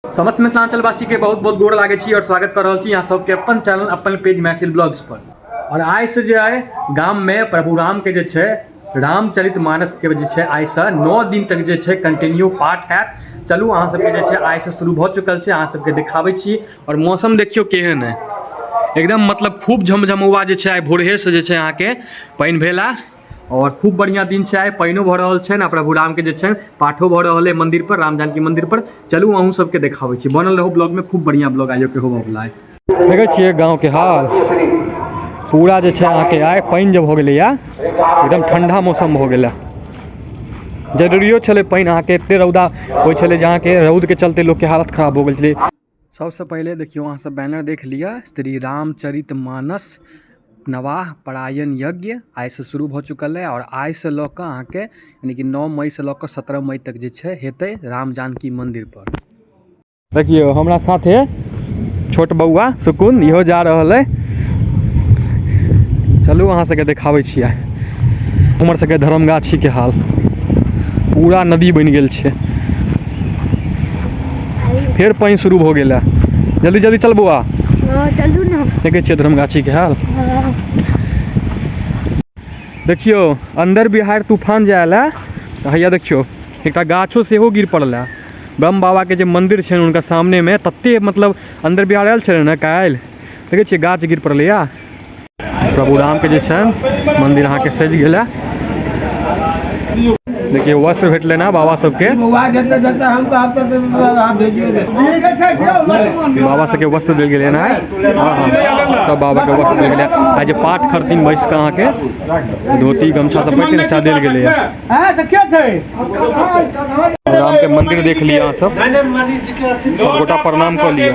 समस्त मिथिलांचलवासी के बहुत बहुत गोर लागै छी और स्वागत कर रहल छी अहाँ सबके अपन चैनल अपन पेज मैथिल ब्लॉग्स पर। और आइ से जे आइ गाम में प्रभु राम के जे छै रामचरित मानस के जे छै आइ से 9 दिन तक जे छै कंटिन्यू पाठ हैत। चलू अहाँ सबके जे छै आइ से शुरू भऽ चुकल छै, अहाँ सबके देखाबै छी। और मौसम देखियौ केहन है, एकदम मतलब खूब झमझमौआ जे छै आइ भोरहे से जे छै अहाँके पानि भेला और खूब बढ़िया दिन छै। आइ पानिओ भऽ रहल छै ने, प्रभु राम के जे छै पाठो भऽ रहल है मंदिर पर, राम जानकी मंदिर पर। चलू अहूँ सबके देखाबै छी, बनल रहू ब्लॉग में, खूब बढ़िया ब्लॉग आइयो के होबऽ वाला है। देखै छियै गाँव के हाल पूरा जे छै अहाँके आइ पानि जे भऽ गेलैया एकदम ठंडा मौसम भऽ गेलै। जरूरियो छलै पानि, अहाँके एते रौदा होइ छलै जे अहाँके रौद के चलते लोकके हालत खराब भऽ गेल छलै। सबसँ पहिले देखियौ अहाँ सब बैनर देख लिअ, श्री रामचरित मानस नवाह परायण यज्ञ आइसँ शुरू भऽ चुकल अइ और आइसँ लऽ कऽ अहाँके यानी कि 9 मईसँ लऽ कऽ 17 मई तक जे छै हेतै राम जानकी मन्दिर पर। देखियौ हमरा साथे छोट बौआ सुकुन इहो जा रहल अइ। चलू अहाँ सबके देखाबै छी आइ हमर सबके धर्मगाछीके हाल, पूरा नदी बनि गेल छै। फेर पानि शुरू भऽ गेल है, जल्दी जल्दी चल बौआ। चलू ना। देखै छियै धर्मगाछीके हाल। देखियौ अंदर बिहार तूफान जे आयल है तऽ हैया देखियौ एकटा गाछो सेहो गिर पड़ल है। ब्रह्म बाबा के जे मंदिर छै हुनका सामने में तते मतलब अंदर बिहार आयल छलै ने काल्हि, देखै छियै गाछ गिर पड़लै या। प्रभु राम के जे छै मंदिर अहाँके सजि गेल है। देखियौ वस्त्र भेटलै ना बाबा सबके, बाबा सबके वस्त्र देल गेलै ना। हाँ हाँ सब बाबा के वस्त्र देल गेलै। आ जे पाठ करथिन बैस कऽ अहाँके धोती गमछा सब पहिरथिन अच्छा देल गेलै। राम के मंदिर देख लिअ अहाँ सब, सब गोटा प्रणाम कऽ लिअ।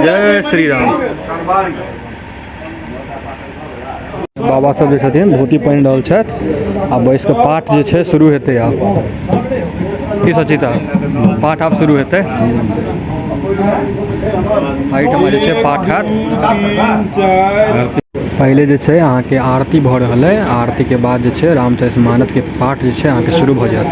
जय श्री राम। बाबा सब जे छथिन धोती पहिन रहल छथि आ बैस कऽ पाठ जे छै शुरू हेतै आब। की सचिता पाठ आब शुरू हेतै? एहिठाम जे छै पाठ हैत। पहिले जे छै अहाँके आरती भऽ रहल अइ, आरती के बाद जे छै रामचरित मानस के पाठ जे छै अहाँके शुरू भऽ जायत।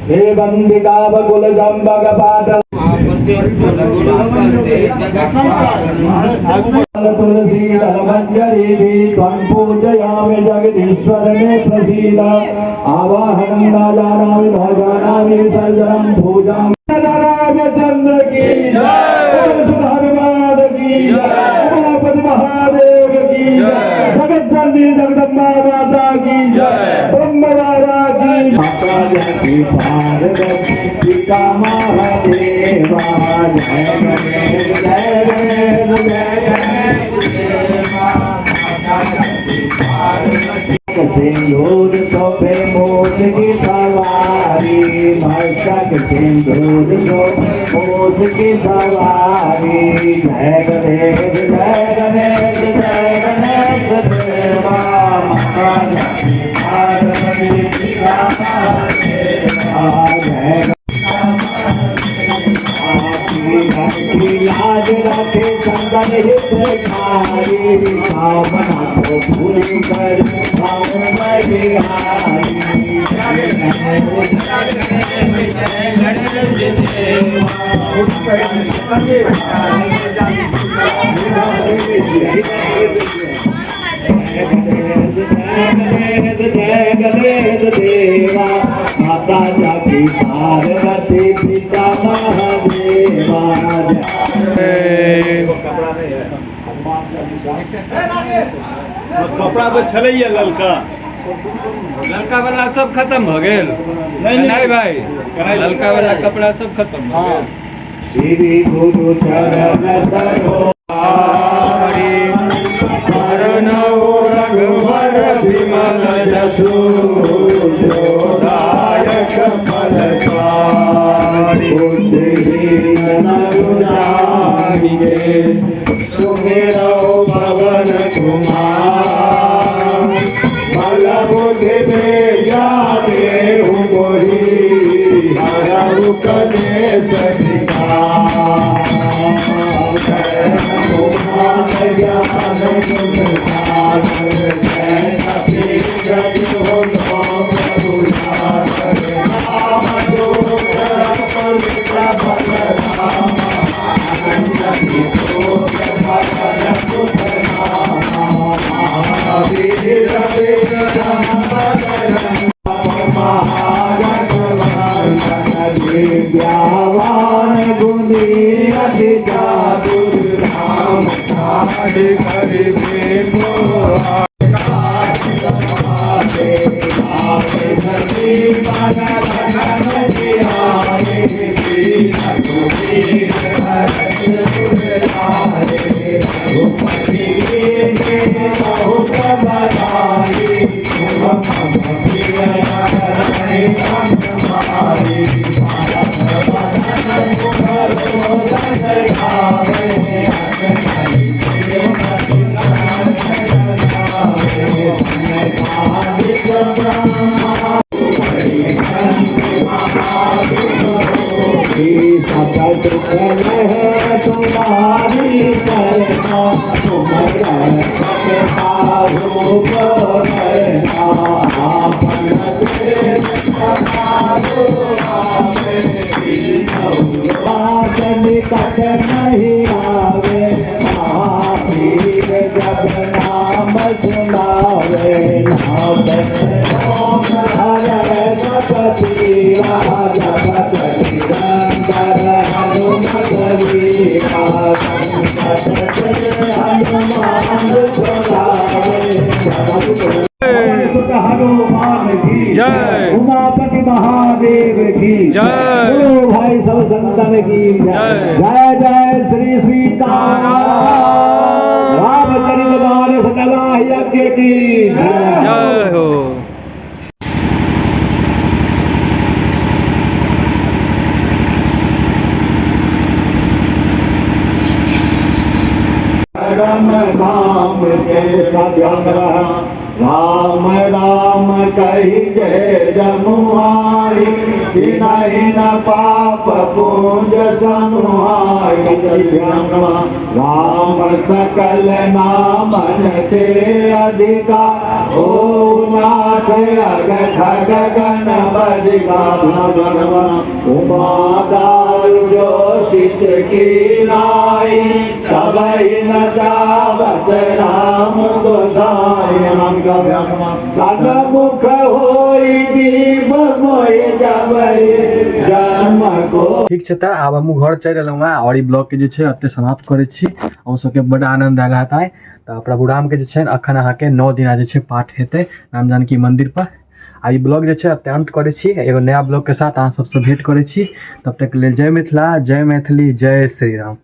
हे बंदिका बकुल जम्बक पाटल तुलसी दलमंजरी भी त्वं पूजयामि जगदीश्वर मे प्रसीद। आवाहनं न जानामि न जानामि विसर्जनं पूजां। रामचंद्र की जय, हनुमान की जय, उमापति महादेव की जय, जगत जननी जगदम्बा माता की जय, ब्रह्म बाबा की जय, पिता महादेवा जय गणेश जय गणेश जय गणेश। सिंदूर शोभे मोद की सवारी, मस्तक सिंदूर शोभे मोद की सवारी, जय गणेश जय गणेश जय गणेश देवा, माता पार्वती। बिहारी। जय गणेश देवा, माता जाकी पार्वती पिता महादेवा। कपड़ा तऽ छलैया ललका। ललका वाला सब खत्म भऽ गेल। नहीं, नहीं भाई, ललका वाला कपड़ा सब खत्म भऽ गेल। श्री गुरु चरण सरोज रघुवर विमल जसु, दायक फलचारी। बुद्धिहीन जानिके, सुमिरौ पवन कुमार। बल बुद्धि विद्या देहु मोहि, हरहु कलेश विकार। जय हनुमान ज्ञान गुण सागर, जय कपीश तिहु लोक उजागर। राम दूत अतुलित बलधामा, अंजनी पुत्र पवन सुत नामा। महावीर विक्रम बजरंग, महागठबंधन। विद्यावान गुणी अति चातुर, राम काज करिबे को तुम्हारी शरणा, तुम आपन निकट नहीं आवे, महावीर जब नाम सुनावे। नाम हर जपति जपत निरंतर हनुमत वीरा, संकट से हनुमान छुड़ावे। हनुमान की जय। उमापति महादेव की जय। बोलो भाई सब संतन की जय। जय जय श्री सीताराम। रामचरित मानस कला यज्ञ की जय। जय हो। राम धाम के सजन, राम राम कही जय जमुहारी, नहीं न पाप पूंज समुहारी। राम सकल नामन ते अधिका, ओ नाथ अग खग गण बजिका। उमा दारु जो सित की नाई, तब न जावत राम गोसाई। सनमुख होई दीप मोहि जबई, जन्म को। ठीक छै, तऽ आब हमहूँ घर चलि एलहुँ हेँ आओर ई ब्लॉगके जे छै एतहि समाप्त करै छी। अहूँ सबके बड्ड आनन्द आयल हैत आइ। तऽ प्रभु रामके जे छै अखन अहाँके 9 दिना जे छै पाठ हेतै राम जानकी मन्दिरपर। आ ई ब्लॉग जे छै एतहि अन्त करै छी। एगो नया ब्लॉगके साथ अहाँ सबसँ भेँट करै छी। तब तक लेल जय मिथिला, जय मैथिली, जय श्री राम।